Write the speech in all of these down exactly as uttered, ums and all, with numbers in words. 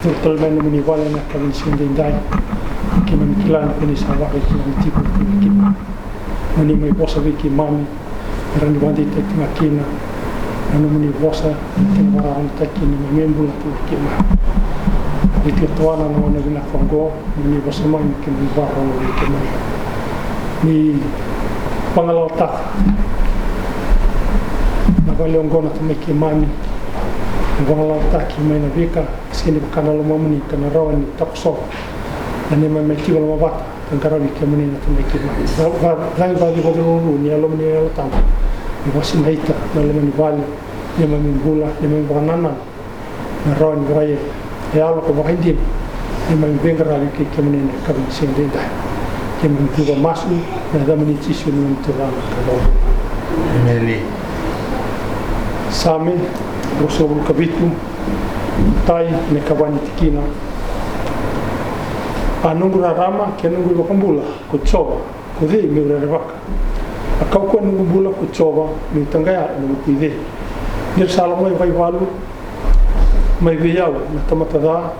Toro tale mai na nomuni vale na yakavi ni siga edaidai. Keimami kila ni ko ni sa vaka i keimami tiko, tiko i keimami. Mo ni mai vosa vei keimami, me rawa ni vakadeitaki ga kina na nomuni vosa, ni kena vakararamataki ni mai bula tu vei keimami. Ni tiko toana na gauna vinaka oqo, mo ni vosa mai me keimami vakarorogo vei keimami. Ni vagalalataka na vale oqo na Tamai keimami, ni vagalalataki mai na veika sega ni vaka na lomamuni ka na rawa ni takosova na neimami mai tiko lomavata ka qaravi kemuni na Tamai keimami. Cagi vakacegu ni Yalomuni na Yalo Tabu, ni vakasinaita na loma ni vale, neimami bula, neimami vakanananu, na rawa ni vakaiyaya e yalo ka vakaidina neimami veiqaravi kei kemuni ena yakavi ni siga edaidai. Keimami cuva masu ena yacamuni Jisu na neimami Turaga ka Vakabula. Emeni. Same ruasagavulu ka vitu, matai, na ikava ni tikina. A noqu rarama kei na noqu iVakabula ko Jiova, ko cei meu rerevaka? A kaukauwa ni noqu bula ko Jiova, meu taqaya ena vuku i cei? Ni ra sa lako mai vakaivalu mai vei au na tamata ca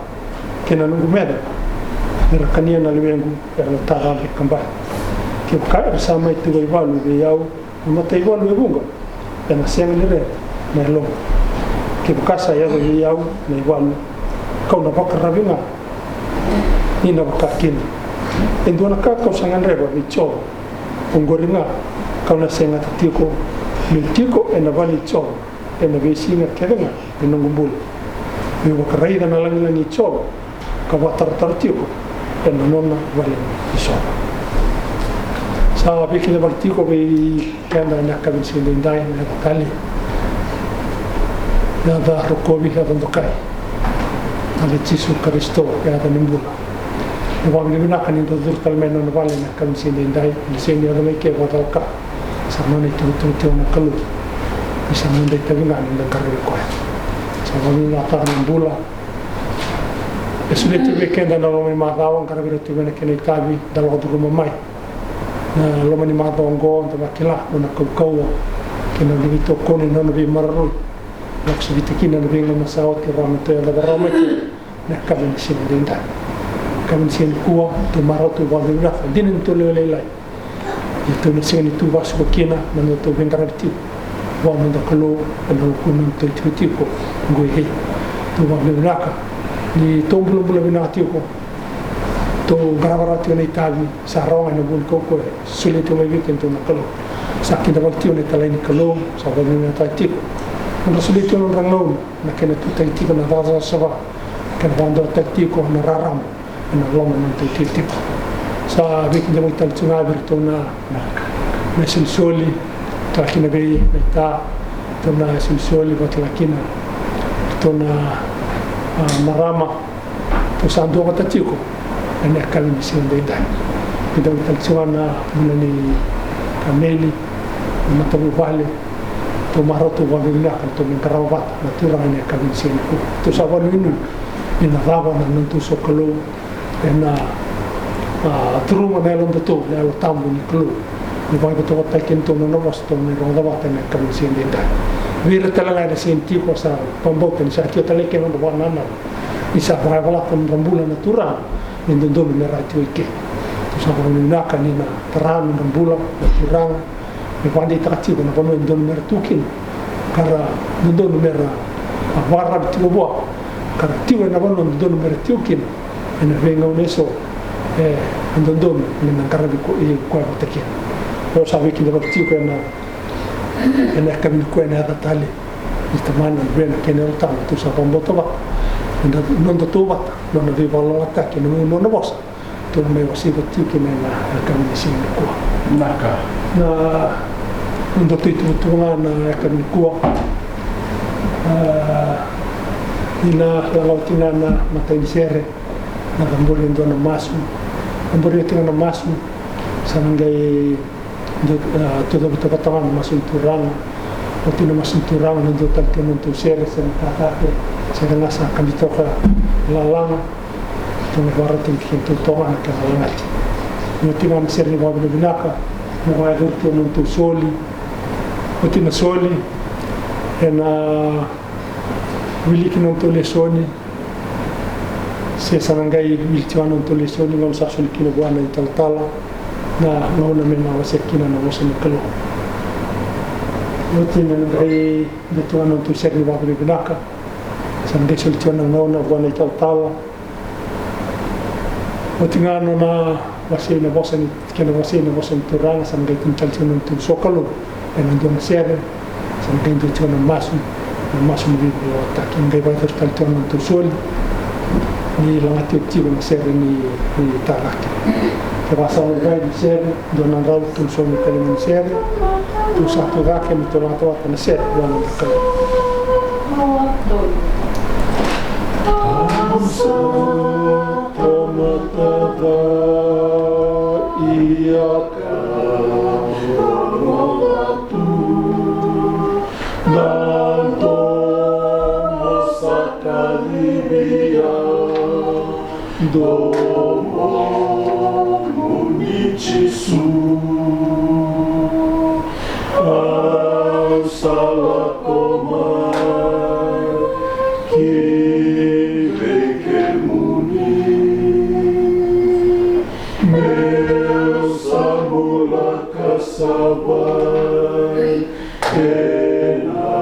kei na noqu meca, me ra kania na lewequ, era na tara me kabani. Kevaka era sa mai tu vakaivalu vei au na mataivalu e vuqa, ena sega ni rere na yaloqu. Kevaka sa yaco vei au na ivalu, kau na vakararavi ga ni na vaka kina. E dua na ka kau sa gadreva vei Jiova, oqori ga kau na segata tiko, meu tiko ena vale i Jiova ena veisiga kece ga ni noqu bula, meu vakaraica na lagilagi i Jiova, ka vakatarotaro tiko ena nona vale ni soqo. Sa veikidavaki tiko vei keda ena yakavi ni siga edaidai na yaca talei, yaca rokovi, yaca dokai, yaca i Jisu Karisito, yaca ni bula. Ni vakavinavinaka ni da curu tale mai na nona vale ena yakavi ni siga edaidai, ni sega ni yaco mai ke vakacalaka. Sa nona ituvatuva tiko na Kalou. Ni sa noda itavi ga ni da qaravi koya. Sa vakavinavinakataka na bula e solia tu vei keda ena loma ni macawa, qaravi ira tu vei na kena itavi, da lako curuma mai na loma ni macawa oqo, da vakila nona kaukauwa kei na veitokoni, na nona veimaroroi. Lako saviti kina na veigauna sa oti, rawa me tou yaco vakarau mai kina na yakavi ni siga edaidai. Yakavi ni siga nikua, tou marau, tou vakavinavinaka. Dina ni tou lewe lailai, ia tou na sega ni tu vakasuka kina na nodatou veiqaravi tiko vua noda Kalou ena vuku ni nodatou itikotiko oqo e Viti. Tou vakavinavinaka ni tou bulabula vinaka tiko, tou qarava rawa tiko na itavi sa rawa ga ena vuku ni kaukauwa e solia tiko mai vei kedatou na Kalou. Sa kidavaki tiko na italai ni Kalou, sa vakavinavinakataki tiko. Nodra solia tiko na nodra gauna, na kena tutaki tiko na cakacaka savasava, kena vakadewataki tiko na rarama ena loma ni nodatou itikotiko. Sa veikidavaki tale tiko ga vei iratou na, na isolisoli, tale kina vei naita, iratou na isolisoli, vata kina iratou na, a, marama, tou sa duavata tiko ena yakavi ni siga edaidai. Kidavaki tale tiko ga na bula nei Kameli, na matavuvale. Tou marau, tou vakavinavinaka ni tou mai qarava vata na Turaga ena yakavi ni siga nikua. Tou sa vakanuinui ni na cava na nodatou sokalou, ena, a, curuma na yalodatou na Yalo Tabu ni Kalou, ni vakaivotavotaki kedatou na nona vosa, tou mai rogoca vata ena yakavi ni siga edaidai. Vei ira tale ga era sega ni tiko, sa vakabauta ni sa tiko tale eke na nodra vakanananu, ni sa vakayavalata na nodra bula na Turaga, ni dodonu me ra tiko eke. Tou sa vakavinavinaka ni na tara na nodra bula na Turaga, me vakadeitaka tiko na vanua e dodonu me ra tu kina, ka ra dodonu me ra, a, vakararavi tiko vua, ka ra tiko ena vanua e dodonu me ra tiko kina ena veigauna eso e dodonu me na qaravi ko, e, koya vata kina. Au sa veikidavaki tiko ena, ena yakavi nikua ena yaca talei ni Tamana, Luvena kei na Yalo Tabu. Tou sa vakabauta vata ni da, nodatou vata, nona veivakalougatataki, na nona vosa, tou na mai wasea tiko kina ena yakavi ni siga nikua. Vinaka. Na nodatou ituvatuva ga na yakavi nikua, a, ni na lako oti ga na imatai ni sere, na cabori e dua na masu. Cabori oti ga na masu, sa na qai, a, tou cavuta vata ga na masu ni Turaga. Oti na masu ni Turaga, na dua tale tiko na nodatou sere, sere ni takate, sere ga sa kabi toka lalaga. Tou na vakarautaki kedatou toka ga na kena lagati. Ni oti ga na sere ni vakavinavinaka, na vakayacori tiko na nodatou soli. Oti na soli, ena wiliki na nodatou lesoni, Se sa na qai wili tiko ga na nodatou lesoni, gauna sa soli kina vua na italatala na gauna me na wasea kina na vosa ni Kalou. Oti na qai dua tiko ga na nodatou sere ni vakavinavinaka. Sa na qai soli tiko na gauna vua na italatala. Oti ga nona wasei na vosa ni, kena wasei na vosa ni Turaga, sa na qai tukuna tale tiko na nodatou sokalou ena dua na sere. Sa na qai dua tiko na masu, na masu ni veivakarautaki. Na qai vakayacori tale tiko na nodatou soli ni lagati oti tiko na sere ni, ni taraki. Kevaka sa lailai na sere, dua na drau, tolusagavulu ka lima na sere. Tou sa tu cake me tou lagata vata na sere vua na Kalou. Tamata ca, ia ka rogoca tu na domo sa kacivi au. Domomuni Jisu, au sa lako mai ki vei kemuni, meu sa bula ka savai ena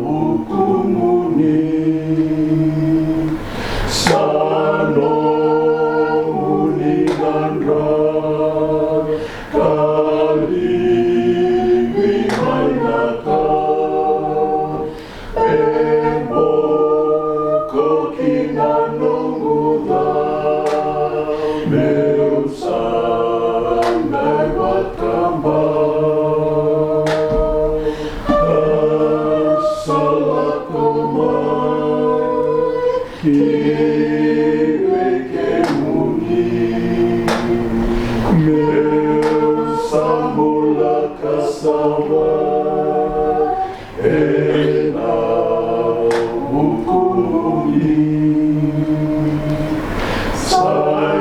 vukumuni. Sa nomuni na dra ka livi mai na ka e boko kina noqu ca, meu sa qai vakabau. Au sa lako mai ki vei kemuni, meu sa bula ka savai ena vukumuni. Sa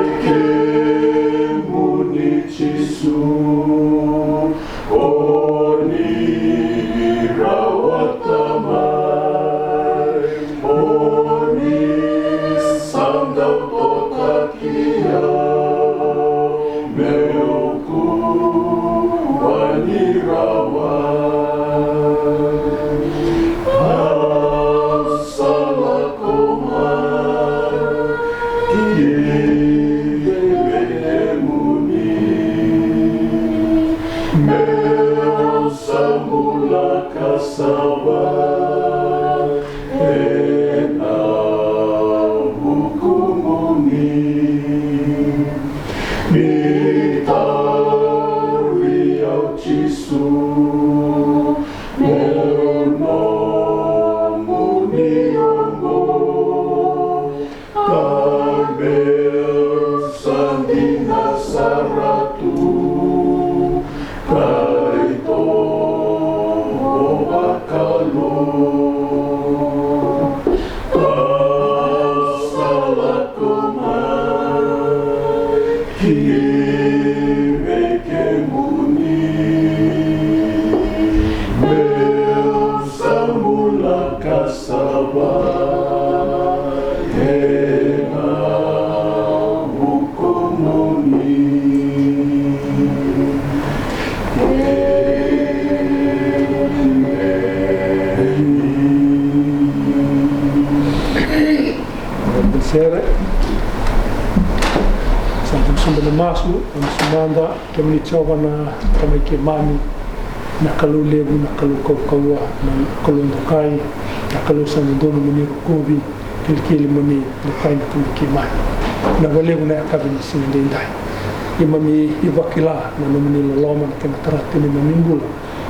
i kemuni Jisu, o ni rawata mai, o ni sa dau toka ki au, meu kua ni rawa. Au sa lako mai ki vei kemuni, meu sa bula ka savai ena vukumuni. Ni tarovi au Jisu, meu nomuni oqo, ka meu sa dina sara tu, ka itovo vakalou. Au sa lako mai ki vei kemuni, meu sa bula ka savai ena vukumuni. Emeni. Sere. Sa tu sobu na masu, na masu mada. Kemuni Jiova na Tamai keimami, na Kalou levu, na Kalou kaukauwa, na Kalou dokai, na Kalou sa dodonu mo ni rokovi, kilikili mo ni dokai na Tamai keimami. Na vakalevu na yakavi ni siga edaidai. Keimami vakila na nomuni loloma, na kena tara tu neimami bula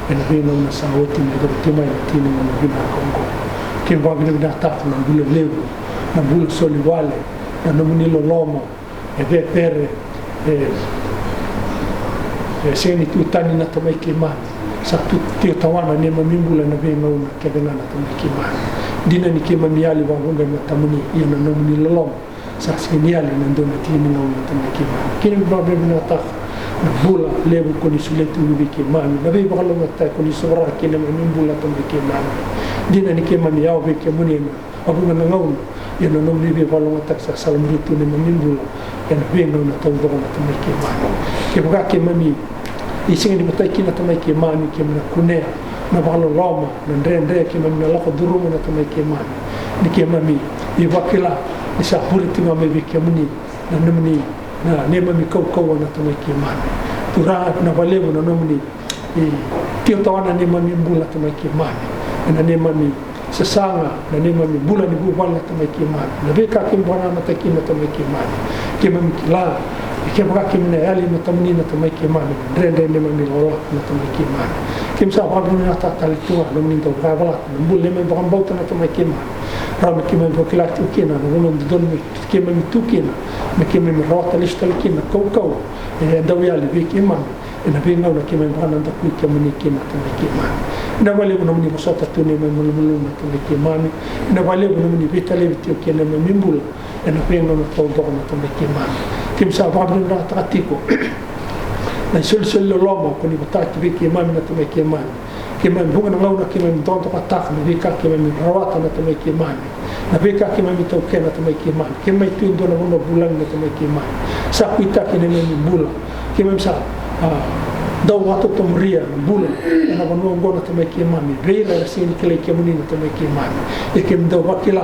ena veigauna sa oti me yacova tu mai na tini ni gauna vinaka oqo. Keimami vakavinavinakataka na bula levu, na bula soli wale, na nomuni loloma, e vepere, e, e sega ni tu tani na Tamai keimami. Sa tu tiko tawana neimami bula ena veigauna kece ga na Tamai keimami. Dina ni keimami yali vakavuqa e matamuni, ia na nomuni loloma sa sega ni yali ena dua na tiki ni gauna na Tamai keimami. Keimami vakavinavinakataka na bula levu ko ni solia tu vei keimami, na veivakalougatataki ko ni sovaraka kina neimami bula Tamai keimami. Dina ni keimami yawa vei kemuni ena a vuqa na gauna, Ia na nomuni veivakalougatataki sa salamuri tu neimami bula ena veigauna taucoko na Tamai keimami. Kevaka keimami e sega ni votai kina na Tamai keimami, keimami na kunea na vakaloloma, na dredre keimami na lako curuma na Tamai keimami. Ni keimami e vakila ni sa vure tiko ga mai vei kemuni na nomuni, na neimami kaukauwa na Tamai keimami. Turaga, na vakalevu na nomuni e tio tawana neimami bula na Tamai keimami. Ena neimami sasaga, na neimami bula ni vuvale na Tamai keimami. Na veika keimami vakanamata kina na Tamai keimami. Keimami kila, e kevaka keimami na yali na tamuni na Tamai keimami, dredre neimami lakolako na Tamai keimami. Keimami sa vakavinavinakataka tale tu ga na nomuni dau vakayavalata na bula neimami vakabauta na Tamai keimami. Rawa me keimami vakila tiko kina na vanua dodonu me keimami tu kina, me keimami rawata lesu tale kina na kaukauwa e dau yali vei keimami ena veigauna keimami vakanadakui kemuni kina na Tamai keimami. Ena vakalevu nomuni vosota tu neimami malumalumu na Tamai keimami. Ena vakalevu nomuni veitalevi tiko kina neimami bula ena veigauna taucoko na Tamai keimami. Keimami sa vakavinavinakataka tiko na isolisoli loloma ko ni votaki vei keimami na Tamai keimami. Keimami vuqa na gauna keimami dokadokataka na veika keimami rawata na Tamai keimami, na veika keimami taukena na Tamai keimami. Keimami tu e dua na vanua vulagi na Tamai keimami. Sa kuitaki neimami bula. Keimami sa, a, dau vakatotomuria na bula ena vanua oqo na Tamai keimami vei ira era sega ni kilai kemuni na Tamai keimami. Ia keimami dau vakila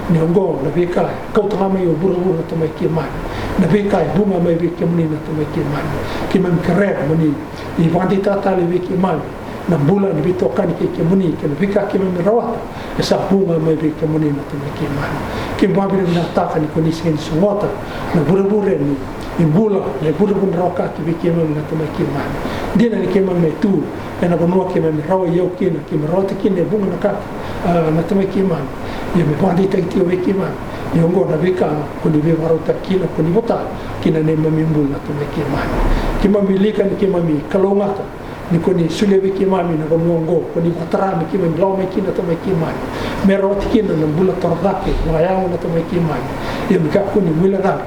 ni oqo na veika e kauta ga mai o vuravura na Tamai keimami, na veika e vuqa mai vei kemuni na Tamai keimami. Keimami kerea mo ni vakadeitaka tale vei keimami na bula ni veitokani kei kemuni kei na veika keimami rawata e sa vuqa mai vei kemuni na Tamai keimami. Keimami vakavinavinakataka ni ko ni sega ni sogota na vurevure ni bula, na vurevure ni rawa ka ki vei keimami na Tamai keimami. Dina ni keimami mai tu ena vanua keimami rawa i au kina, keimami rawata kina e vuqa na ka, a, na Tamai keimami. Ia me vakadeitaki tiko vei keimami ni oqo na veika ko ni veivakarautaki kina, ko ni vota kina neimami bula na Tamai keimami. Keimami wilika ni keimami kalougata ni ko ni solia vei keimami na vanua oqo, ko ni vakatara me keimami lako mai kina na Tamai keimami, me rawati kina na bula torocake vakayago na Tamai keimami. Ia me kakua ni guilecava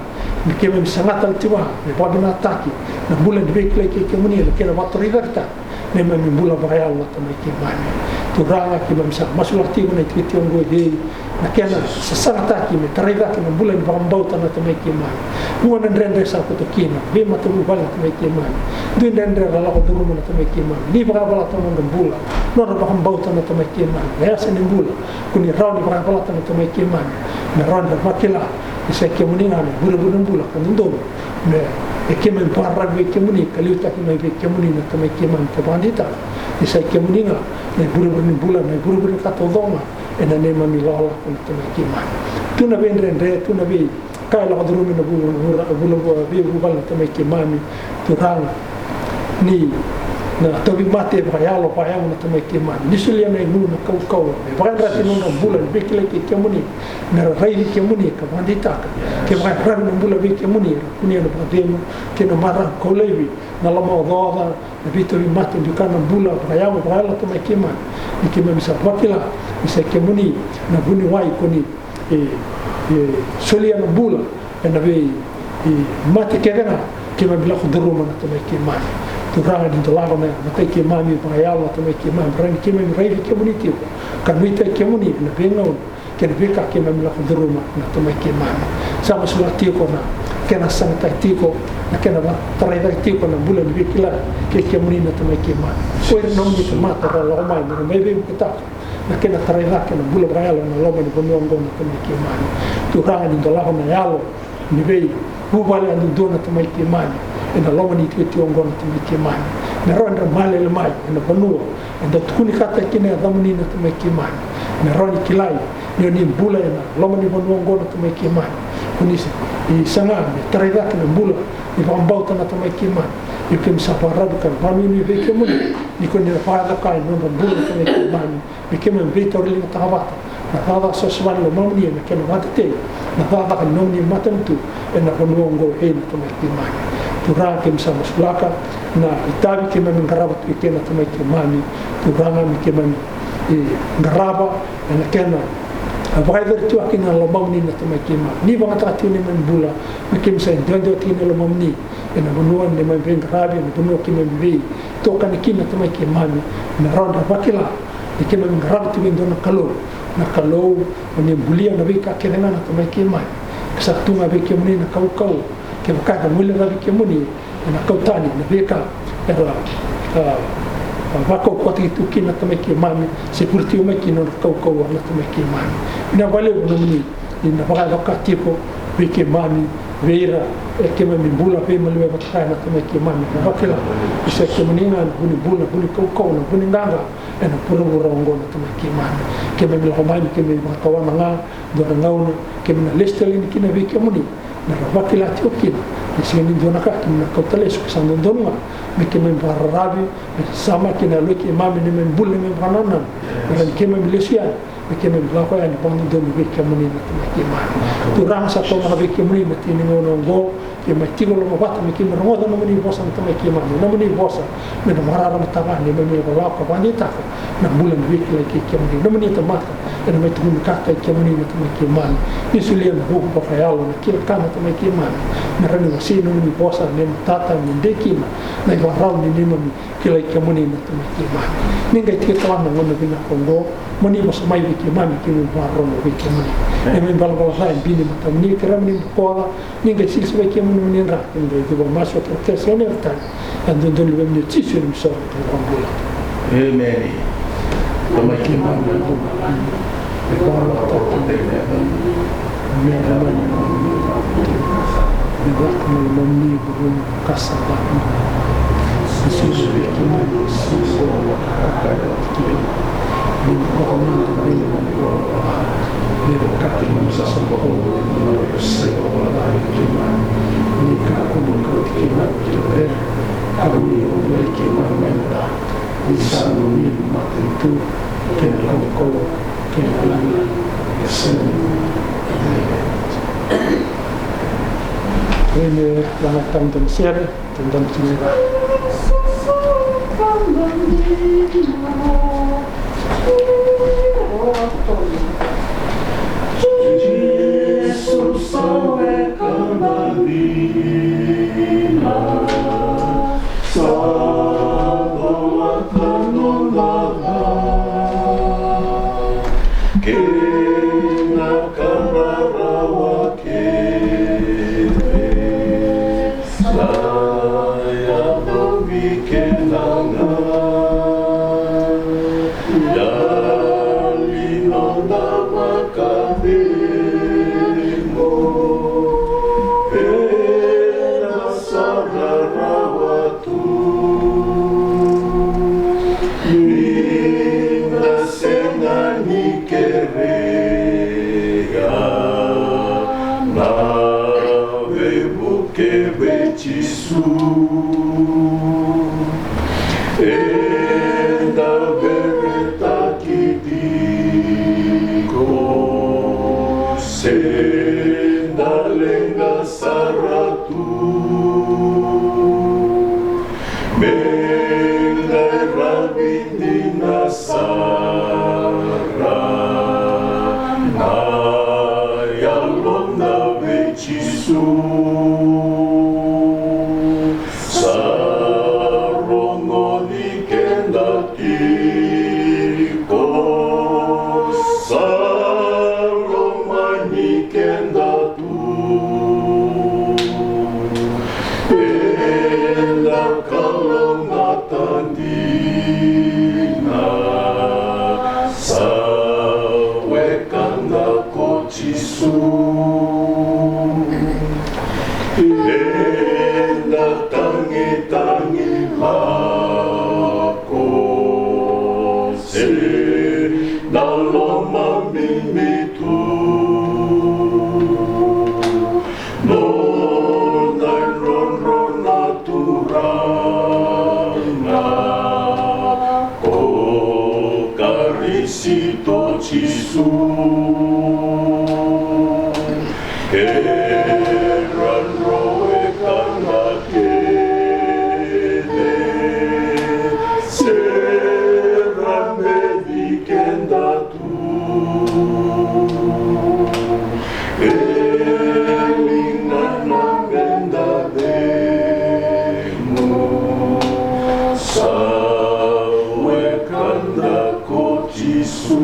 me keimami saga tale tiko ga me vakavinakataki na bula ni veikilai kei kemuni ena kena vakatoroicaketaka neimami bula vakayalo na Tamai keimami. Turaga, keimami sa masulaka tiko na itikotiko oqo vei na kena sasagataki me tarai cake na bula ni vakabauta na Tamai keimami. Vuqa na dredre sa koto kina veimatavuvale na Tamai keimami. Dui dredre era lako curuma na Tamai keimami. Ni vakayavalata na nodra bula, nodra vakabauta na Tamai keimami, na yasa ni bula. Ko ni rawa ni vakayavalata na Tamai keimami, me rawa ni ra vakila ni sa i kemuni ga na ivurevure ni bula ka dodonu me, e keimami vakararavi vei kemuni ka liutaki mai vei kemuni na Tamai keimami, ka vakadeitaka ni sa i kemuni ga na ivurevure ni bula, na ivurevure ni ka taucoko ga ena neimami lakolako na Tamai keimami. Tu na veidredre, tu na veika e lako curumi na vu-, vu-, vu-, veivuvale na Tamai keimami. Turaga, ni na tauvimate vakayalo vakayago na Tamai keimami, ni solia na igu, na kaukauwa me vakayadrati na nodra bula ni veikilai kei kemuni, me ra raici kemuni ka vakadeitaka kevaka e ravi na bula vei kemuni, era kunea na vakacegu kei na marau, kau laivi na lomaocaoca, na veitauvimate, dui ka na bula vakayago vakayalo na Tamai keimami. Ni keimami sa vakila ni sa i kemuni na vuniwai ko ni, e, e, solia na bula ena vei, e, mate kece ga keimami lako curuma na Tamai keimami. Turaga, ni dolava na matai keimami vakayalo na Tamai keimami, rawa ni keimami raici kemuni tiko ka nuitaki kemuni ena veigauna kei na veika keimami lako curuma na Tamai keimami. Sa masulaka tiko na kena sagataki tiko, na kena vakataraicake tiko na bula ni veikilai kei kemuni na Tamai keimami. O ira na nomuni tamata era lako mai me ra mai veivuketaka na kena tarai cake na bula vakayalo ena loma ni vanua oqo na Tamai keimami. Turaga, ni dolava na yalo ni veivuvale yadudua na Tamai keimami ena loma ni itikotiko oqo na Tamai keimami. Me rawa ni ra malele mai ena vanua eda tukunikata kina e yacamuni na Tamai keimami. Me rawa ni kilai ni o ni bula ena loma ni vanua oqo na Tamai keimami. Ko ni sa, ni saga me tarai cake na bula ni vakabauta na Tamai keimami. Ia keimami sa vakararavi ka vakanuinui vei kemuni ni ko ni na vakayaco ka ena nodra bula na Tamai keimami. Me keimami veitauriligataka vata na cakacaka savasava ni lomamuni ena kena vakatetei na cakacaka ni nomuni matanitu ena vanua oqo, ei na Tamai keimami. Turaga, keimami sa masulaka na itavi keimami qarava tu eke na Tamai keimami. Turaga, me keimami, e, qarava ena kena vakayacori tu ga kina na lomamuni na Tamai keimami. Ni vakayagataka tiko neimami bula, me keimami sa idewadewa tiko ena lomamuni ena vanua neimami veiqaravi, ena vanua keimami veitokani kina na Tamai keimami. Me rawa ni ra vakila ni keimami qarava tiko e dua na Kalou Na Kalou, mo ni bulia na veika kece ga na Tamai keimami. Ka sa tu ga vei kemuni na kaukauwa, kevaka era guilecavi kemuni, ena kau tani na veika era, a, a, vakaukauwataki tu kina na Tamai keimami, se vuriti mai kina nodra kaukauwa na Tamai keimami. Vinaka vakalevu nomuni, ni na vakayavaka tiko vei keimami, vei ira e keimami bula vei maliwai vata kaya na Tamai keimami. Na vakila, ni sa kemuni ga na vu ni bula, na vu ni kaukauwa, na vu ni qaqa, ena vuravura oqo na Tamai keimami. Keimami lako mai me keimami vakatawana ga, dua na gauna keimami na lesu tale yani kina vei kemuni, me ra vakila tiko kina ni sega ni dua na ka keimami na kauta lesu, ka sa dodonu ga me keimami vakararavi, me sasama kina na yaloi keimami, neimami bula, neimami vakanananu, me rawa ni keimami lesu yani, me keimami lako yani vakadodonu vei kemuni na Tamai keimami. Turaga, sa tomana vei kemuni na tiki ni gauna oqo, keimami tiko lomavata me keimami rogoca nomuni vosa na Tamai keimami, nomuni vosa me na vakararamataka neimami ilakolako ka vakadeitaka na bula ni veikilai kei kemuni. Nomuni tamata ena mai tukunikata i kemuni na Tamai keimami, ni solia na vuku vakayalo, na kila ka na Tamai keimami, me rawa ni wasei nomuni vosa me matata, me dei kina na ivakarau ni neimami kilai kemuni na Tamai keimami. Ni qai tiko talega na gauna vinaka oqo, mo ni vosa mai vei keimami, keimami vakarorogo vei kemuni. Neimami ivalavala ca e biu ni matamuni, kerea mo ni bokoca. Ni qai silisilivaki kemuni nomuni dra, ni qai cuva masu, kerekere, sega ni yalatani. Ena dodonu vei kemuni o Jisu, neimami isoro ka iVakabula. Emeni. Tamai keimami, me caka mai na nomuni, me caka mai na nomuni, me caka mai na nomuni, me caka mai na nomuni. Ene lana tamata ni sere. Sa yaco vei keda ga, yali noda vakacegu, eda sa rarawa tu. Ni da sega ni kerea na veivuke vei Jisu, eda veretaki tiko, se da leqa sara tu. Me qai ravi dina sara na yaloda vei Jisu. Sa rogoci keda tiko, sa lomani keda tu. Eda kalougata dina, sa wekada ko Jisu. Eda tagitagi lako, se da lomamimi tu. Noda drodro na Turaga ko Karisito Jisu. Era dro wekada kece, se ra beci keda tu. E liga na meda cegu, sa wekada ko Jisu.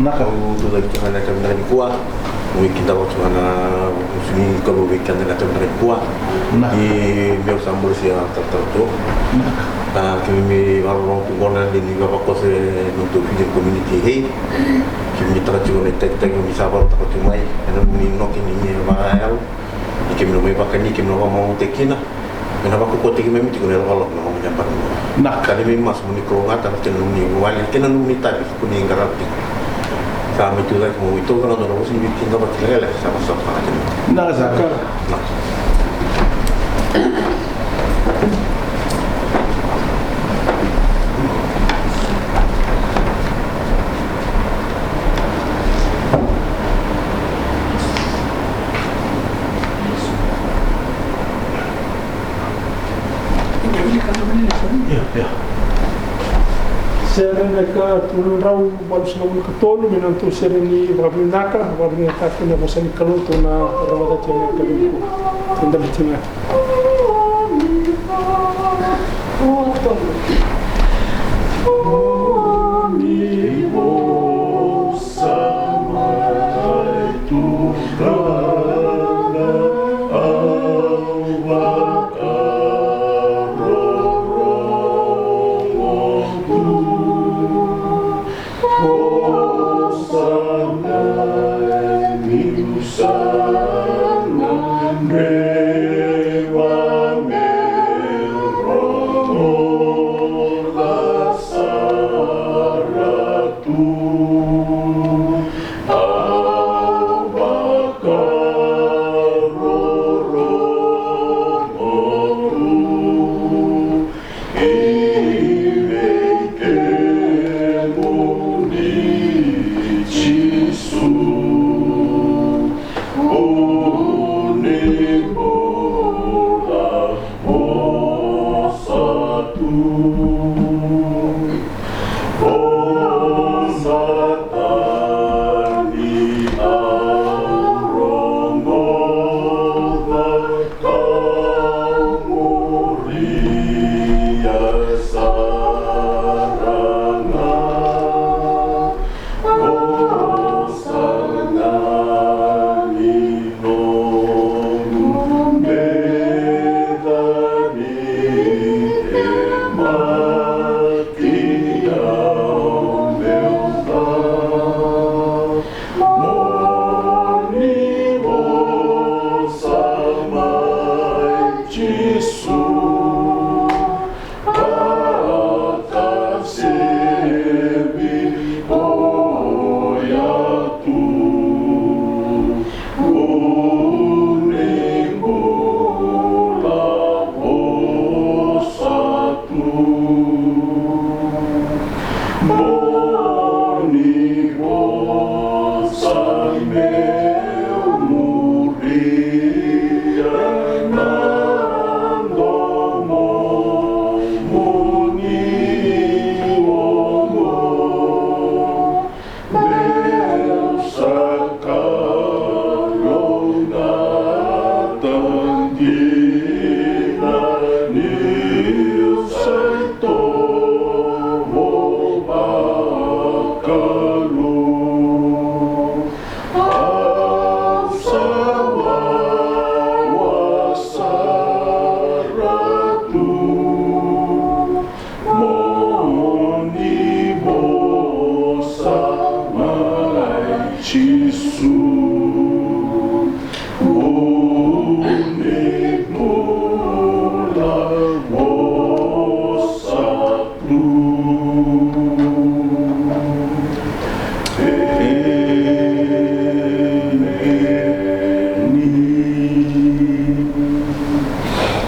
Naka. Au tucake tiko ga na yakavi vinaka nikua. Au kidavaka tiko ga na gusu ni Kalou vei keda na yakavi vinaka nikua. Naka. Ni meu sa bole sia taratara tu. Naka. A, keimami vakarorogo tu qo na lewe ni vavakoso e nodatou Fijian community, e. Keimami tara tiko na itakitaki, keimami sa vakarautaka tiko mai ena nomuni noke ni vakayalo. Ni keimami na mai vakani, keimami na vakamamautaki kina. Me na vakaukauataki keimami tiko na yalokalou na nomuni yabaki. Na ka ni mai masu mo ni kalougata na kena nomuni vale, kena nomuni tavi ko ni qarava tiko. Sa mai tu cake mo mai tauca na dua na vosa ni veikidavaki lekaleka sa vakasauta kina. Na ka sa ka. Na. Ia, ia. Sere na ka tolu na drau walusagavulu ka tolu, me nodatou sere ni vakavinaka, vakavinaka na vosa ni Kalou tou na rogoca tiko na ka ni. Tou dau tiko ga.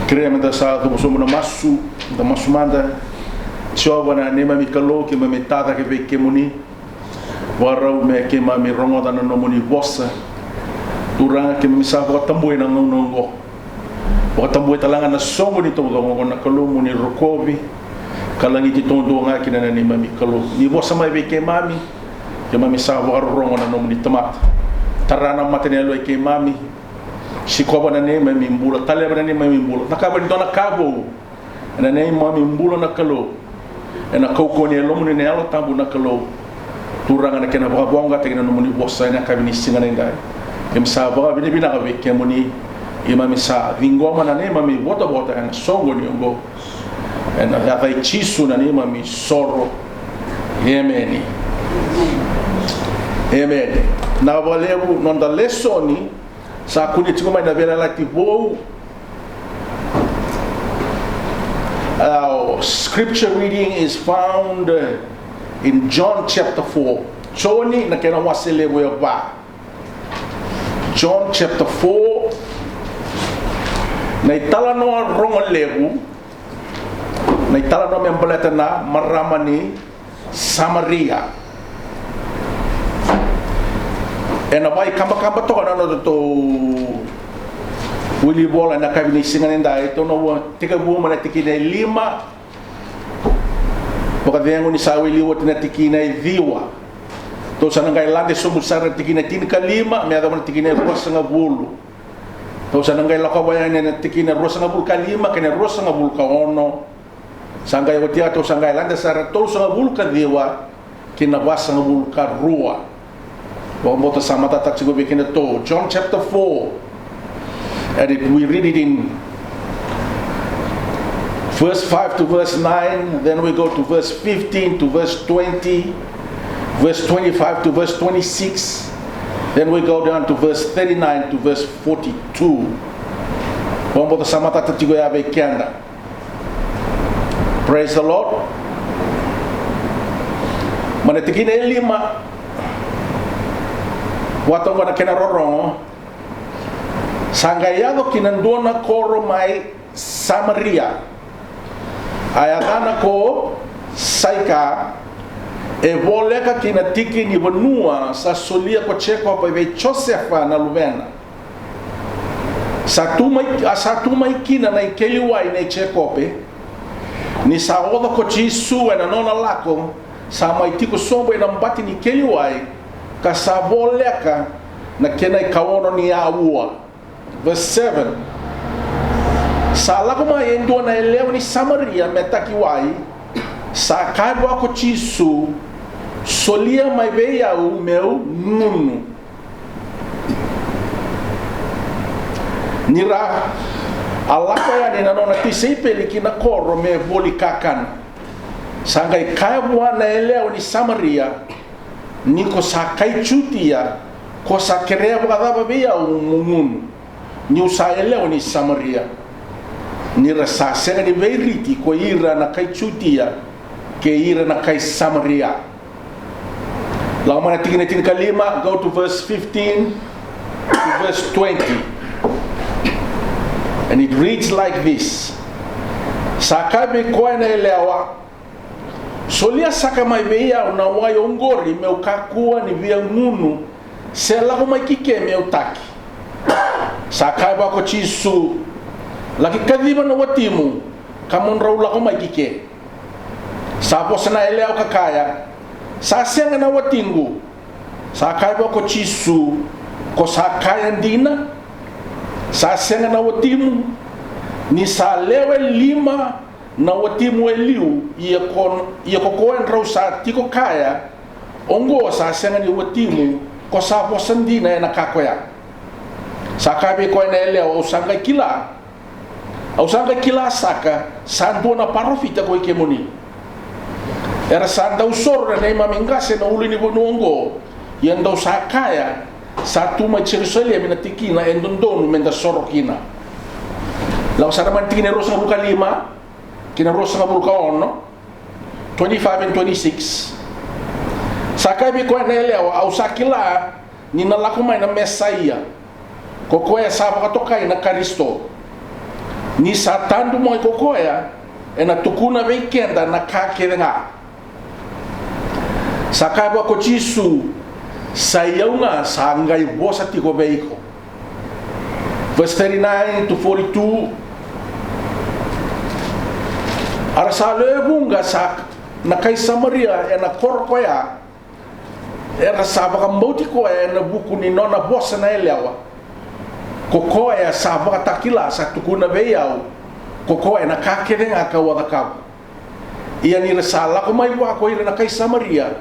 Kerea meda sa cuva sobu na masu, da masu mada. Jiova na neimami Kalou, keimami tacake vei kemuni. Vakarau me keimami rogoca na nomuni vosa. Turaga, keimami sa vakatabui na gauna oqo. Vakatabui tale ga na soqo ni taucoko oqo na Kalou, mo ni rokovi ka lagiti taudua ga kina na neimami Kalou. Ni vosa mai vei keimami, keimami sa vakarorogo na nomuni tamata. Tara na mata ni yalo i keimami. Sikova na neimami bula, taleva na neimami bula. Cakava ni dua na ka vou ena neimami bula na Kalou. Ena kaukauwa ni Yalomuni na Yalo Tabu na Kalou. Turaga, na kena vakavoqataki na nomuni vosa ena yakavi ni siga nidai. Keimami sa vakavinavinaka vei kemuni. Keimami sa ciqoma na neimami votavota ena soqoni oqo. Ena yaca i Jisu na neimami isoro. Emeni. Emeni. Vinaka vakalevu. Noda lesoni sa kune tiko mai na Veiyalayalati Vou. Our scripture reading is found, uh, in John chapter four. Joni na kena wase levu e va. John chapter four. Na italanoa rogo levu. Na italanoa me baleta na marama ni Samaria. Ena vakaikabakaba toka na nodatou wili vola ena yakavi ni siga nidai, tou na tekivu mai na tikina e lima. Vakacegu ni sa wili oti na tikina e ciwa. Tou sa na qai lade sobu sara na tikina e tinikalima me yacova na tikina e ruasagavulu. Tou sa na qai lakova yani na tikina e ruasagavulu ka lima kei na ruasagavulu ka ono. Sa qai oti ya, tou sa qai lade sara tolusagavulu ka ciwa ki na vasagavulu ka rua. Vakabauta sa matata tiko vei kedatou. John chapter four. And it, we read it in verse five to verse nine, then we go to verse fifteen to verse twenty, verse twenty-five to verse twenty-six, then we go down to verse thirty-nine to verse forty-two. Vakabauta sa matata tiko ya vei keda. Praise the Lord. Mai na tikina e lima, vata oqo na kena rorogo. Sa qai yaco ki na dua na koro mai Samaria, a yacana ko Saika, e voleka ki na tiki ni vanua sa solia ko Jekope vei Josefa na luvena. Sa tu mai, a sa tu mai kina na ikeli wai nei Jekope. Ni sa oca ko Jisu ena nona lako, sa mai tiko sobu ena bati ni keli wai, ka sa voleka na kena ikaono ni aua. Verse seven. Sa lako mai e dua na yalewa ni Samaria me taki wai, sa kaya vua ko Jisu, "Solia mai vei au meu gunu." Ni ra a lako yani na nona tisaipeli ki na koro me voli kakana, sa qai kaya vua na yalewa ni Samaria, "Ni ko sa kai Jutia, ko sa kerea vakacava vei au mo gunu, niu sa yalewa ni Samaria?" Ni ra sa sega ni veiriti ko ira na kai Jutia kei ira na kai Samaria. Lako mai na tikina tinikalima, go to verse fifteen to verse twenty. And it reads like this. Sa kaya vei koya na yalewa, "Solia saka mai vei au na wai oqori meu kakua ni via gunu, se lako mai ki ke meu taki." Sa kaya vua ko Jisu, "Laki kaciva na watimu, ka mo drau lako mai ki ke." Sa vosa na yalewa ka kaya, "Sa sega na watiqu." Sa kaya vua ko Jisu, "Ko sa kaya dina, sa sega na watimu, ni sa lewe lima na watimu e liu, ia ko, ia ko koya drau sa tiko kaya, oqo sa sega ni watimu, ko sa vosa dina ena ka koya." Sa kaya vei koya na yalewa, "Au sa qai kila, au sa qai kila saka, sa dua na parofita ko i kemuni. Era sa dau soro na neimami qase na ulunivanua oqo, ia dou sa kaya, sa tu mai Jerusalemi na tikina e dodonu me da soro kina." Lako sara mai na tikina e ruasagavulu ka lima ki na ruasagavulu ka ono, twenty-five and twenty-six. Sa kaya vei koya na yalewa, "Au sa kila ni na lako mai na Mesaia, ko koya sa vakatokai na Karisito. Ni sa tadu mai ko koya, ena tukuna vei keda na ka kece ga." Sa kaya vua ko Jisu, "Sa i au ga sa qai vosa tiko vei iko." Verse thirty-nine to forty-two. A ra sa lewe vuqa sa na kai Samaria ena koro koya, era sa vakabauti koya ena vuku ni nona vosa na yalewa, "Ko koya sa vakatakila sa tukuna vei au ko koya na ka kece ga ka'u a cakava." Ia ni ra sa lako mai vua ko ira na kai Samaria,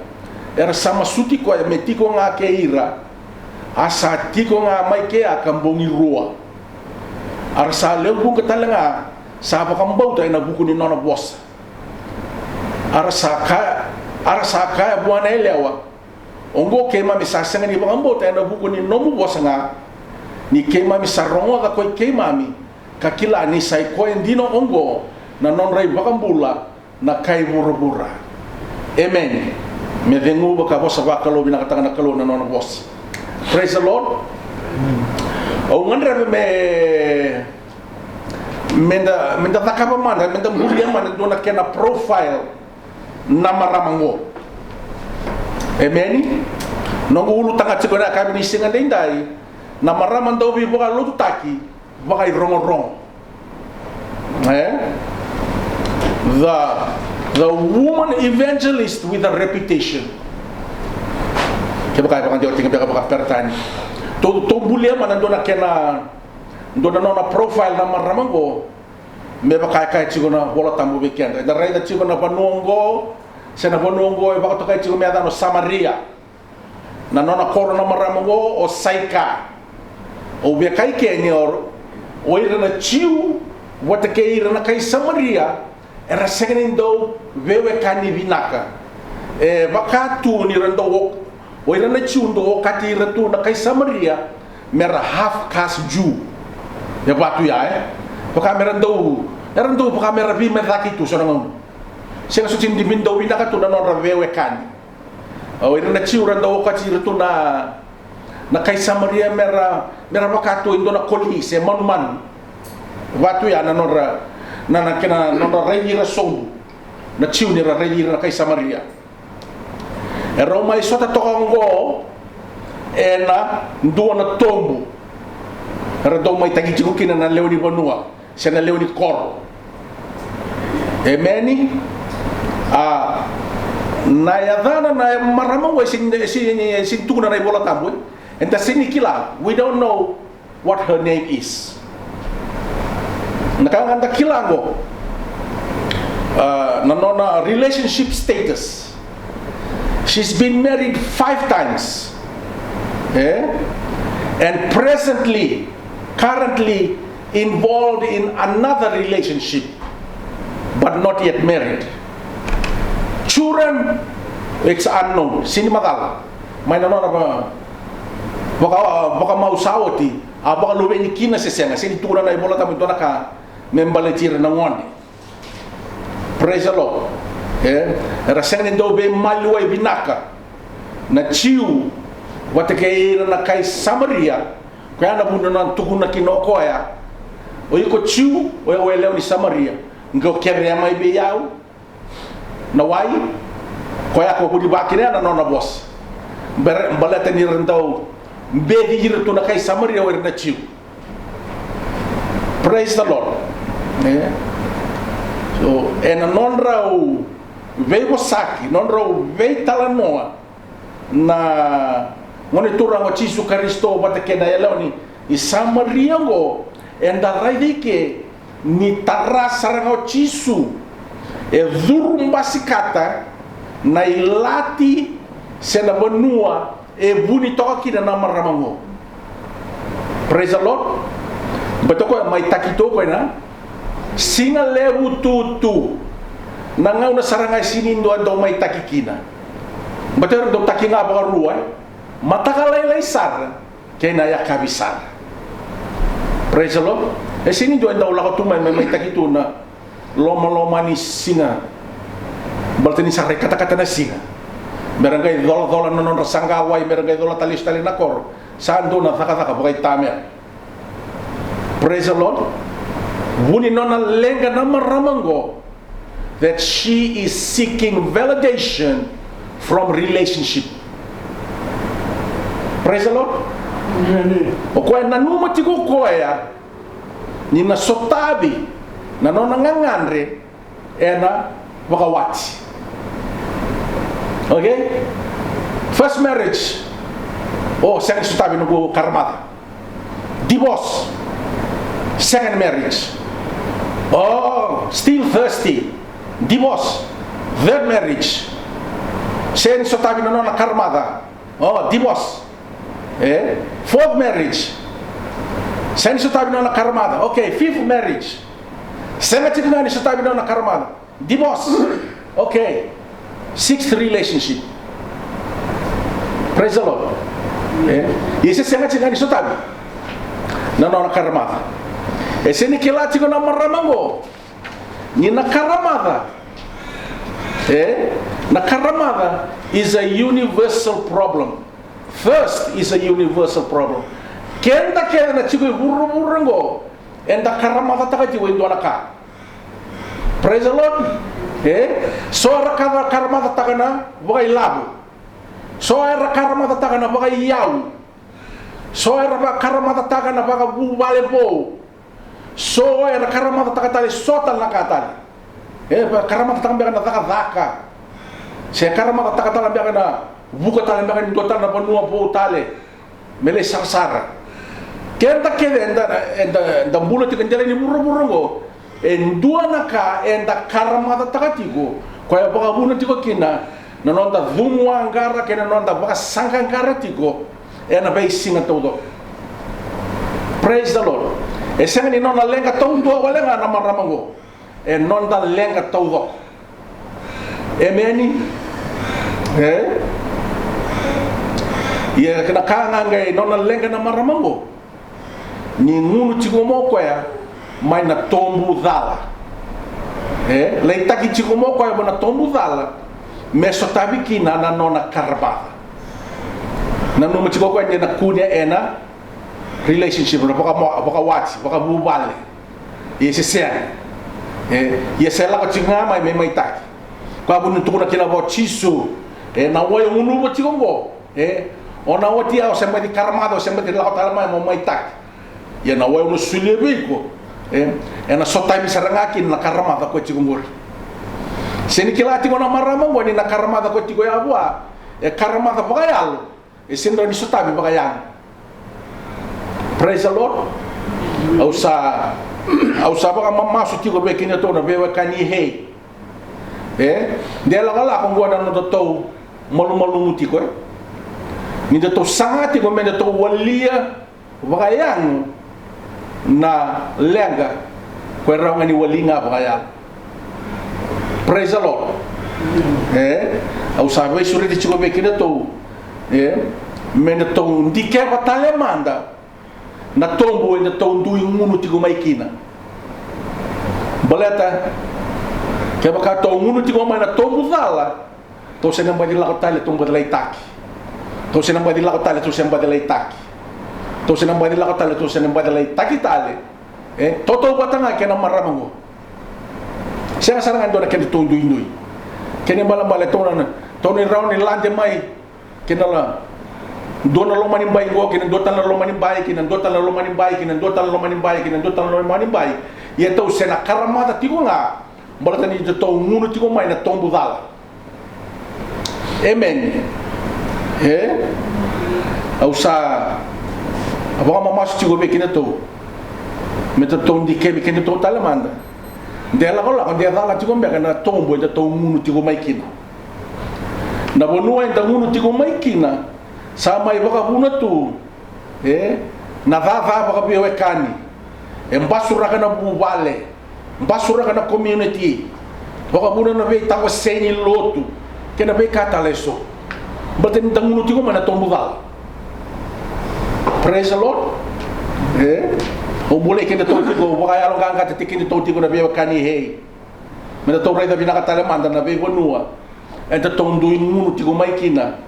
era sa masuti koya me tiko ga kei ira, a sa tiko ga mai kea ka bogi rua. A ra sa lewe vuqa tale ga sa vakabauta ena vuku ni nona vosa. A ra sa kaya, a ra sa kaya vua na yalewa, oqo keimami sa sega ni vakabauta ena vuku ni nomu vosa ga, ni keimami sa rogoca ko i keimami, ka kila ni sa i koya dina oqo na nodra i Vakabula na kai vuravura. Emeni. Me ceguva ka vosa vakalovinakataka na Kalou na nona vosa. Praise the Lord. Au gadreva me, me da, me da cakava mada, me da bulia mada dua na kena profile na marama oqo. Emeni. Noqu ulutaga tiko ena yakavi ni siga daidai, na marama dau veivakalotutaki vakairogorogo. E? The, the woman evangelist with a reputation. Kevaka e vakadewataki beka vakaperitania. Tou, tou bulia mada dua na kena, dua na nona profile na marama oqo. Me vaka e kaya tiko na Vola Tabu vei keda. Eda raica tiko na vanua oqo, se na vanua oqo e vakatokai tiko me yacana o Samaria. Na nona koro na marama oqo o Saika. Au via kaya eke ni o, o ira na Jiu vata kei ira na kai Samaria era sega ni dau veiwekani vinaka. E vaka tu ni ra dau o, o ira na Jiu dau okati ira tu na kai Samaria me ra half caste Jew. E vaka tu ya, e vaka me ra dau, era dau vaka me ra veimecaki tu so na gauna. Sega soti ni dau vinaka tu na nodra veiwekani. O ira na Jiu ra dau okati ira tu na, na kai Samaria me ra, me ra vaka tu e dua na koli se manumanu. Vaka tu ya na nodra, na, na kena nodra raici ira sobu. Na Jiu ni ra raici ira na kai Samaria. E rau mai sota toka oqo ena dua na tobu. Era dau mai taki tiko kina na lewe ni vanua se na lewe ni koro. Emeni. A, na yacana na marama oqo e sega ni, e sega ni, e sega ni tukuna na iVola Tabu, e. Eda sega ni kila. We don't know what her name is. Na ka ga da kila oqo, a, na nona relationship status. She's been married five times. E? And presently, currently involved in another relationship, but not yet married. Children, it's unknown. Sega ni macala mai na nona va, vaka, vakamau sa oti, a vakaluveni kina se sega. Sega ni tukuna na iVola Tabu e dua na ka me baleti ira na gone. Praise the Lord. E, era sega ni dau veimaliwai vinaka na Jiu vata kei ira na kai Samaria. Koya na vuna na tukuna kina o koya, o iko Jiu, o yau e lewe ni Samaria, qai o kerea mai vei au na wai. Koya ko vuni vaka kina na nona vosa. Bere, baleta ni ra dau beci ira tu na kai Samaria o ira na Jiu. Praise the Lord. E? So, ena nodrau veivosaki, nodrau veitalanoa na Gone Turaga o Jisu Karisito vata kei na yalewa ni Samaria oqo, eda raica eke ni tara sara ga o Jisu e curu basikata na ilati se na vanua e vuni toka kina na marama oqo. Praise the Lord. Baleta o koya mai taki tu o koya na siga levu tutu. Na gauna sara ga e sega ni dua e dau mai taki kina. Baleta era dau taki ga vakarua, e, mataka lailai sara kei na yakavi sara. Praise the Lord. E sega ni dua e dau lako tu mai, mai, mai taki tu na lomaloma ni siga. Baleta ni sa rai katakata na siga. Me ra qai colacola na nodra saqa wai, me ra qai cola tale, lesu tale na koro. Sa dua na cakacaka vakaitamera. Praise the Lord. Vu ni nona leqa na marama oqo, that she is seeking validation from relationship. Praise the Lord. Amen. O koya nanuma tiko o koya ni na sotavi na nona gagadre ena vakawati. Okay? First marriage. O, sega ni sotavi noqu karamaca. Divorce. Second marriage. O, still thirsty. Divorce. Third marriage, sega ni sotavi na nona karamaca. O, divorce. E? Fourth marriage, sega ni sotavi na nona karamaca. Okay, fifth marriage, sega tiko ga ni sotavi na nona karamaca. Divorce. Okay. Sixth relationship. Praise the Lord. E? Ia se sega tiko ga ni sotavi na nona karamaca. E sega ni kila tiko na marama oqo ni na karamaca, e, na karamaca is a universal problem. Thirst is a universal problem. Keda kece na tiko e vuravura oqo, eda karamacataka tiko e dua na ka. Praise the Lord. E? So era ka-, karamacataka na vakailavo. So era karamacataka na vakaiyau. So era va-, karamacataka na vakavuvale vou. So era karamacataka tale so tale na ka tale. E, va-, karamacataka beka na cakacaka. Se karamacataka tale beka na vuka tale beka ni dua tale na vanua vou tale me lai sarasara. Keda kece eda, eda, eda bula tiko e dela ni vuravura oqo, e dua na ka eda karamacataka tiko, koya e vakavuna tiko kina na noda cumu aqara kei na noda vakasaqaqara tiko ena veisiga taucoko. Praise the Lord. E sega ni nona leqa taudua wale ga na marama oqo, e noda leqa taucoko. Emeni. E? Ia na ka ga qai nona leqa na marama oqo, ni gunu tiko mai o koya mai na tobu cala. E? Laitaki tiko mai o koya mai na tobu cala me sotavi kina na nona karamaca. Nanuma tiko o koya ni na kune ena relationship, na vaka-, vakawati, vakavuvale. Ia se sega. E, ia se lako tiko ga mai me maitaki. Koya vuni tukuna kina vua o Jisu, e, na wai o gunuva tiko oqo, e, o na oti ya, o se baci karamaca, o se baci lako tale mai mo maitaki. Ia na wai au na solia vei iko, e, ena sotavi sara ga kina na karamaca koya tiko oqori. Se ni kila tiko na marama oqo ni na karamaca koya tiko ya vua e karamaca vakayalo. E sega ni sotavi vakayago. Praise the Lord. Au sa, au sa vakamamasu tiko vei kedatou na veiwekani Hay. E, de lakolako oqo na nodatou malumalumu tiko, e. Ni datou saga tiko me datou walia vakayago na leqa, koya rawa ga ni wali ga vakayalo. Praise the Lord. E, au sa veisureti tiko vei kedatou, e, me datou dikeva tale mada na tobu edatou dui gunu tiko mai kina. Baleta kevaka tou gunu tiko mai na tobu cala, tou se na baci lako tale, tou baci laitaki. Tou se na baci lako tale, tou se na baci laitaki. Tou se na baci lako tale, tou se na baci laitaki tale. E, tou, tou vata ga kei na marama oqo. Sega sara ga e dua na kedatou duidui. Kena ibalebale tou na, tou na rawa ni lade mai kei na la, dua na loma ni bai oqo, kei na dua tale na loma ni bai, kei na dua tale na loma ni bai, kei na dua tale na loma ni bai, kei na dua tale na loma ni bai. Ia tou se na karamaca tiko ga, baleta ni tou gunu tiko mai na tobu cala. Emeni. E? Au sa vakamamasu tiko vei kedatou me datou dikevi kedatou tale mada. De lakolako, de cala tiko beka na tobu edatou gunu tiko mai kina. Na vanua eda gunu tiko mai kina sa mai vakavuna tu, e, na caca vakaveiwekani. E basuraka na vuvale, basuraka na community, vakavuna na veitawasei ni lotu kei na veika tale eso. Baleta ni da gunu tiko mai na tobu cala. Praise the Lord. E, au bolei kedatou tiko, vakayaloqaqataki kedatou tiko na veiwekani Hay. Me datou raica vinaka tale mada na veivanua edatou dui gunu tiko mai kina.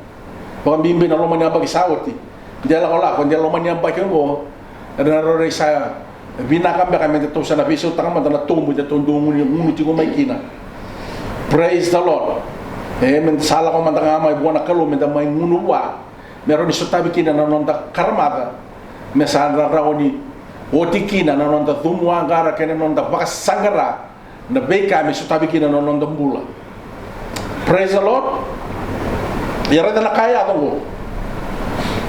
Vakabibi na loma ni yabaki sa oti, de lakolako, de loma ni yabaki oqo, era na rairai sa vinaka beka me datou sa na veisautaka mada na tobu edatou dui gunu, gunu tiko mai kina. Praise the Lord. E, me da sa lako mada ga mai vua na Kalou me da mai gunu vua, me rawa ni sotavi kina na noda karamaca, me sa rawa ni oti kina na noda cumu aqara kei na noda vakasaqara na veika me sotavi kina na noda bula. Praise the Lord. Ia raica na ka e yaco oqo.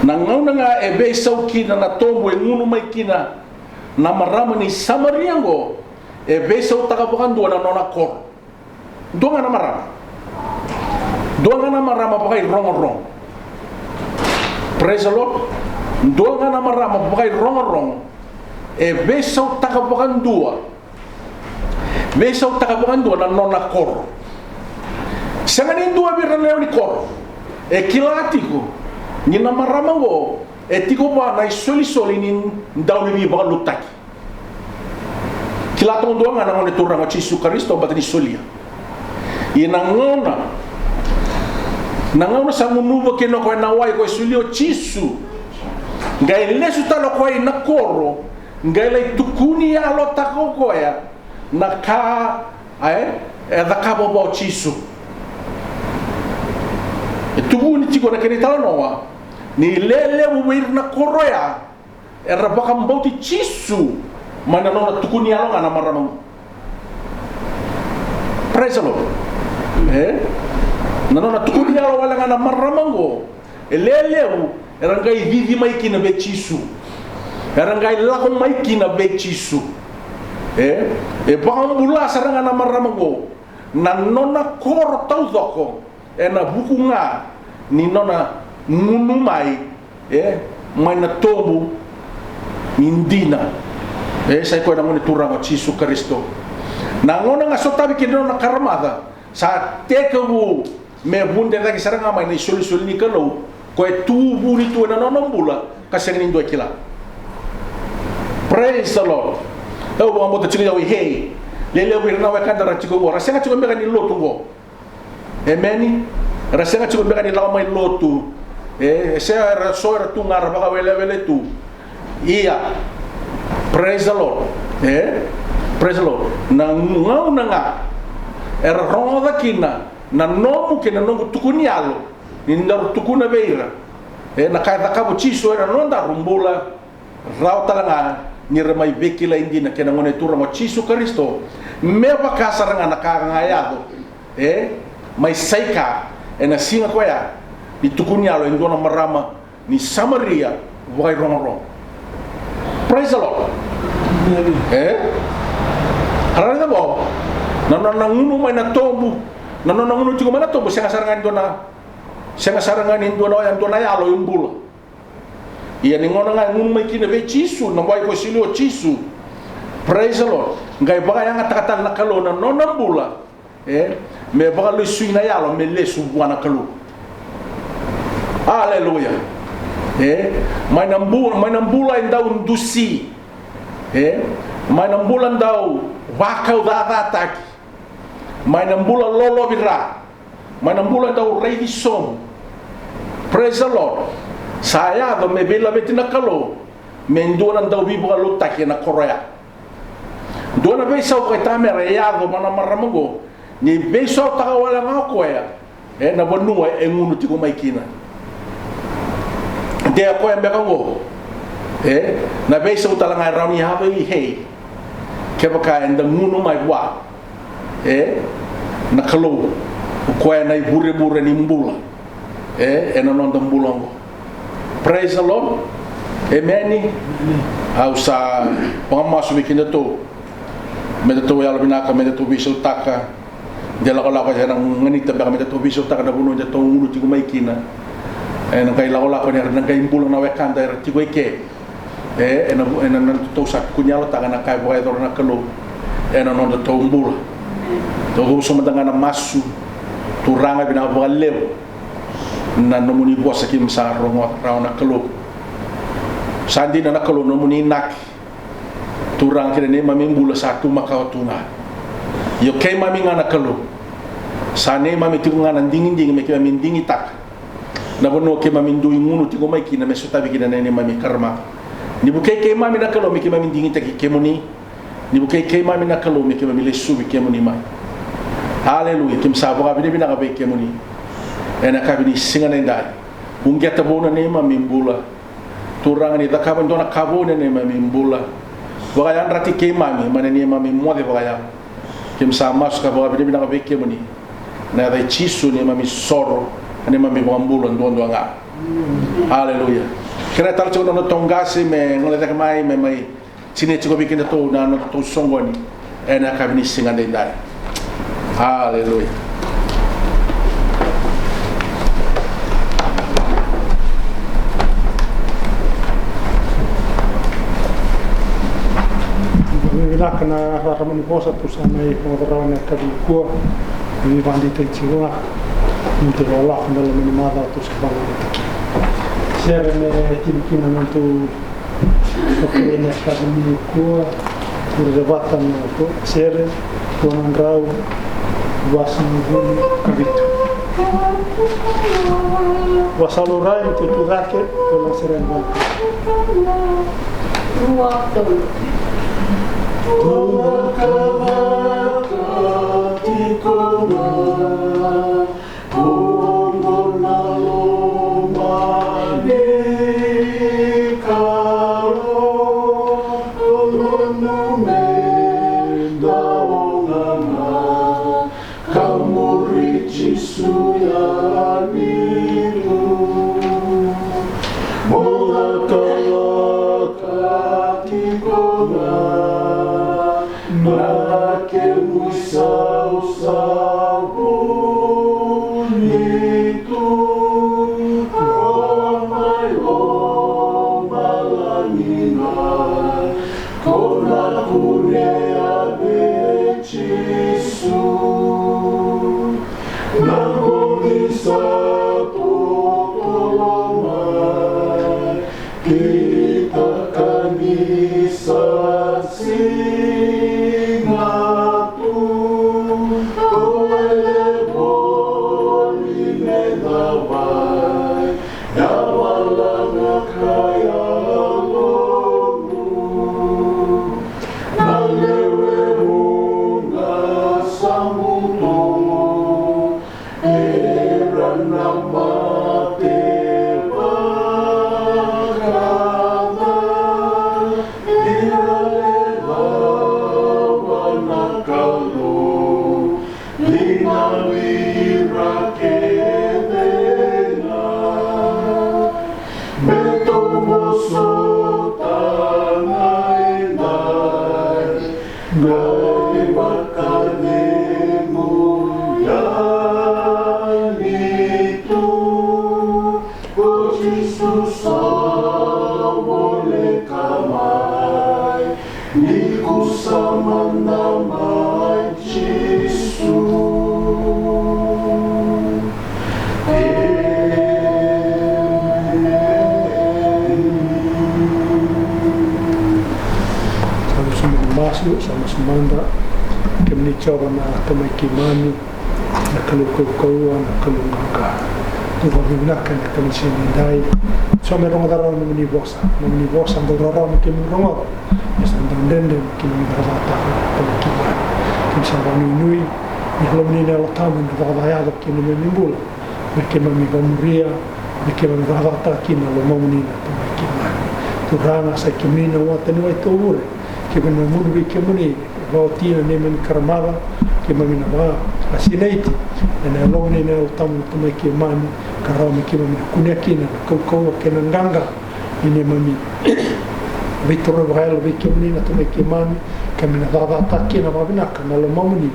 Na gauna ga e veisau kina na tobu e gunu mai kina na marama ni Samaria oqo, e veisautaka vakadua na nona koro. Dua ga na marama. Dua ga na marama vakairogorogo. Praise the Lord. Dua ga na marama vakairogorogo. E veisautaka vakadua. Veisautaka vakadua na nona koro. Sega ni dua vei ira na lewe ni koro e kila tiko ni na marama oqo e tiko vua na isolisoli ni dau ni veivakalotutaki. Kila toka dua ga na Gone Turaga o Jisu Karisito baleta ni solia. Ia na gauna, na gauna sa gunuva kina o koya na wai ko e solia o Jisu, qai lesu tale o koya i na koro, qai lai tukuni yalotaka o koya na ka, e, e cakava vua o Jisu. E tukuni tiko na kena italanoa ni lelevu vei ira na koro ya era vakabauti Jisu mai na nona tukuni yalo ga na marama. Praise the Lord. E? Na nona tukuni yalo wale ga na marama oqo, e lelevu era qai cici mai kina vei Jisu. Era qai lako mai kina vei Jisu. E? E vakabula sara ga na marama oqo na nona koro taucoko ena vuku ga ni nona gunu mai, e, mai na tobu ni dina. E, sa i koya na Gone Turaga o Jisu Karisito. Na gauna ga sotavi kina na nona karamaca, sa tekivu me vude cake sara ga mai na isolisoli ni Kalou, ko e tu vuni tu ena nona bula, ka sega ni dua e kila. Praise the Lord. Au vakabauta tiko au i hei. Lelevu ira na wekada ra tiko oqo, ra sega tiko beka ni lotu oqo. Emeni. Era sega tiko beka ni lako mai lotu. E, e se era so era tu ga ra vakawelewele tu. Ia. Praise the Lord. E? Praise the Lord. Na gauna ga era rogoca kina na nomu kei na noqu tukuni yalo ni daru tukuna vei ira, e, na ka e cakava o Jisu ena nodaru bula. Rawa tale ga ni ra mai veikilai dina kei na Gone Turaga o Jisu Karisito, me vaka sara ga na ka ga e yaco, e, mai Saika ena siga koya ni tukuni yalo e dua na marama ni Samaria vakairogorogo. Praise the Lord. E? Raica vaqo, na nona gunu mai na tobu, na nona gunu tiko mai na tobu, sega sara ga ni dua na, sega sara ga ni dua na, dua na yalo e bula. Ia ni gauna ga e gunu mai kina vei Jisu, na wai ko e solia o Jisu. Praise the Lord. Qai vakayagataka tale na Kalou na nona bula. E, me vakalesui na yalo, me lesu vua na Kalou. Aleluya. E, mai na bula, mai na bula e dau dusi. E, mai na bula dau vakaucacataki. Mai na bula lolovira. Mai na bula dau raici sobu. Praise the Lord. Sa yaco me veilaveti na Kalou me dua na dau veivakalotutaki ena koro ya. Dua na veisau vakaitamera e yaco vua na marama oqo, ni veisautaka wale ga o koya ena vanua e gunu tiko mai kina. De o koya beka oqo, e, na veisau tale ga e rawa ni yaco i hei, kevaka eda gunu mai vua, e, na Kalou, o koya na ivurevure ni bula, e, ena noda bula oqo. Praise the Lord. Emeni. Au sa vakamasu vei kedatou, me datou yalovinaka, me datou veisautaka. De lakolako, ena ganita beka me datou veisautaka na vanua datou gunu tiko mai kina. Ena qai lakolako ni ra na qai bula na wekada era tiko i ke. E, ena, ena, na nodatou sa tukuni yalotaka na ka e vakayacora na Kalou ena nodatou bula. Tou vausa mada ga na masu. Turaga, vinaka vakalevu na nomuni vosa keimami sa rogoca rawa na Kalou. Sa dina na Kalou, nomuni inaki. Turaga, kei na neimami bula sa tu makawa tu ga. Io, keimami ga na Kalou, sa neimami tiko ga na digidigi me keimami digitaka na vanua keimami dui gunu tiko mai kina me sotavi kina na neimami karamaca. Ni vukei keimami na Kalou me keimami digitaki kemuni. Ni vukei keimami na Kalou me keimami lesuvi kemuni mai. Aleluya. Keimami sa vakavinavinaka vei kemuni ena yakavi ni siga nidai. Uqeta vou na neimami bula. Turaga, ni cakava e dua na ka vou ena neimami bula. Vakayadrati keimami mai na neimami moce vakayalo. Keimami sa masu ka vakavinavinaka vei kemuni. Na yaca i Jisu neimami soro, na neimami vakabula duadua ga. Aleluya. Kerea tale tiko na nodatou qase me gole cake mai, me mai tinia tiko vei kedatou na nodatou soqoni ena yakavi ni siga daidai. Aleluya. Vinaka na rarama ni vosa tou sa mai rogoca rawa ena yakavi nikua. Ni vakadeitaki tiko ga ni tou lako ena loma ni macawa tou sa vakadeitaki. Sere me tini kina na nodatou, okay, ena yakavi nikua. Tou rere vata na nodatou sere, rua na drau vasagavulu ka vitu. Vakasalurai me tou tu cake, tou na sere ni vata. Ka muri Jisu yani tu. Mo lakalaka tiko ga na kemu isausau ni tu. O mai lomalagi na Ko na kunea vei Jisu na bogi sa totolo mai, kei na ka ni sa siga tu. O e voli me cavai, Ni na vira kece na me tou vosota na edai, qai vakacegu yani tu. Ko Jisu sa voleka mai, ni kusa mada mai Jisu. Sa masu mada, sa masu mada. Kemuni Jiova na Tamai keimami, na Kalou kaukauwa, na Kalou qaqa. Tou vakavinavinaka ena yakavi ni siga nidai. Sa mai rogoca rawa na nomuni vosa, na nomuni vosa dau rawarawa me keimami rogoca. Ia sa dau dredre me keimami cakacakataka na Tamai keimami. Keimami sa vakanuinui ni lomamuni na Yalo Tabu ena cakacaka yaco ki na neimami bula, me keimami vakamuria, me keimami cakacakataka kina na lomamuni na Tamai keimami. Turaga, sa i kemuni na wata ni Wai Tovure. Keimami na gunu vei kemuni, e vakaoti na neimami karamaca, keimami na vakasinaiti ena Yalomuni na Yalo Tabu na Tamai keimami, ka rawa me keimami na kunea kina na kaukauwa kei na qaqa ni neimami veitorovi vakayalo vei kemuni na Tamai keimami, keimami na cakacakataka kina vakavinaka na lomamuni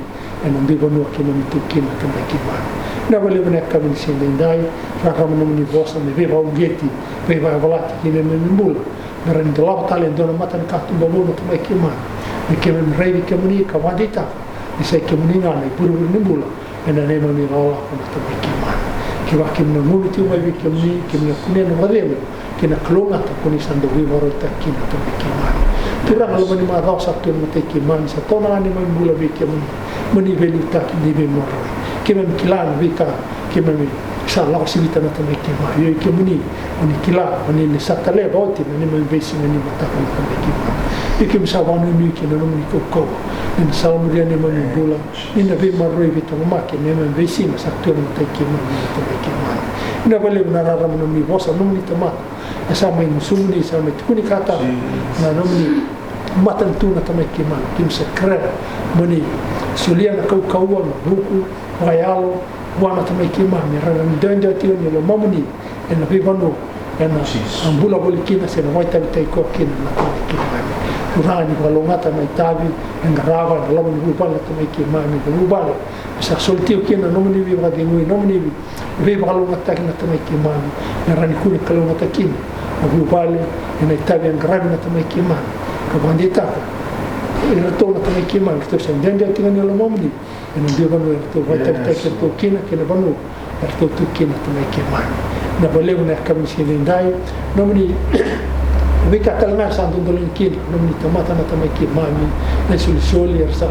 ena veivanua keimami tu kina na Tamai keimami. Vinaka vakalevu ena yakavi ni siga edaidai, rarama na nomuni vosa me veivakauqeti, veivakayavalati ki na neimami bula. Me rawa ni dolava tale e dua na matanikatuba vou na Tamai keimami, me keimami raici kemuni ka vakadeitaka ni sa i kemuni ga na ivurevure ni bula ena neimami lakolako na Tamai keimami. Kevaka keimami na gunu tiko mai vei kemuni, keimami na kunea na vakacegu kei na kalougata ko ni sa dau veivakarautaki kina na Tamai keimami. Turaga, loma ni macawa sa tu e matai keimami, sa tauna ga neimami bula vei kemuni mo ni veiliutaki, ni veimaroroi. Keimami kila na veika keimami sa lako sivita na Tamai keimami. Io, i kemuni o ni kila, o ni sa taleva oti na neimami veisiga ni mataka na Tamai keimami. Io, keimami sa vakanuinui ki na nomuni kaukauwa ni na salamuria neimami bula, ni na veimaroroi, veitaqomaki ena neimami veisiga sa tu e matai keimami na Tamai keimami. Vinaka vakalevu na rarama na nomuni vosa, nomuni tamata e sa mai gusumuni, sa mai tukuni kataka na nomuni matanitu na Tamai keimami. Keimami sa kerea mo ni solia na kaukauwa, na vuku vakayalo vua na Tamai keimami, me rawa ni duidui tiko ni lomamuni ena veivanua, ena bula voli kina se na vakaitavitaki koya kina na Tamai keimami. Turaga, ni vakalougatataka na itavi e qarava ena loma ni vuvale na Tamai keimami, na vuvale me sa soli tiko kina na nomuni veivakacegui, nomuni vei veivakalougatataki na Tamai keimami, me rawa ni kune kalougata kina na vuvale ena itavi e qaravi na Tamai keimami, ka vakadeitaka iratou na Tamai keimami, ratou sa dredre tiko ga ni lomamuni ena dui vanua eratou vakaitavitaki iratou kina kei na vanua eratou tu kina, Tamai keimami. Na vakalevu na yakavi ni siga edaidai, nomuni veika tale ga era sa dodoliga kina nomuni tamata na Tamai keimami, na isolisoli era sa,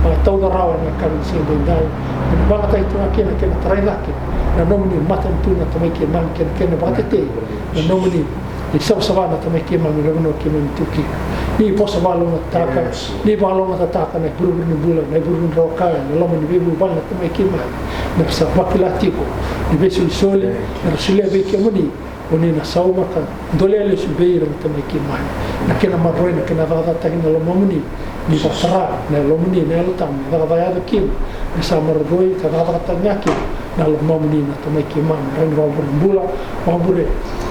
a, tauca rawa ena yakavi ni siga edaidai. Ena vakayagataki tu ga kina kei na tarai cake na nomuni matanitu na Tamai keimami kei na kena vakatetei na nomuni isavasava na Tamai keimami, na vanua keimami tu kina. Ni vosa vakalougatataka, ni vakalougatataka na ivurevure ni bula, na ivurevure ni rawa kaya, na loma ni veivuvale na Tamai keimami. Na sa vakila tiko ni veisolisoli era solia vei kemuni, o ni na sauma ka dolea lesu vei ira na Tamai keimami. Na kena maroroi, na kena cakacakataki na lomamuni, ni vakatara na yalomuni, na Yalo Tabu me cakacaka yaco kina, me sa maroroi ka cakacakataki ga kina na lomamuni na Tamai keimami. Rawa ni vakavure bula, vakavure,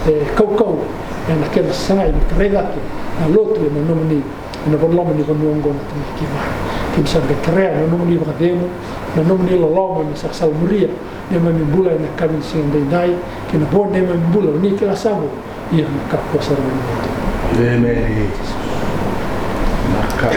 e, kaukauwa ena kena sagai me tarai cake na lotu ena nomuni, ena loma ni vanua oqo na Tamai keimami. Keimami sa qai kerea na nomuni vakacegu, na nomuni loloma me sa salamuria neimami bula ena yakavi ni siga edaidai, kei na vo neimami bula, o ni kila sa vo, ia na kakua sara ga ni mudu. Emeni. Na ka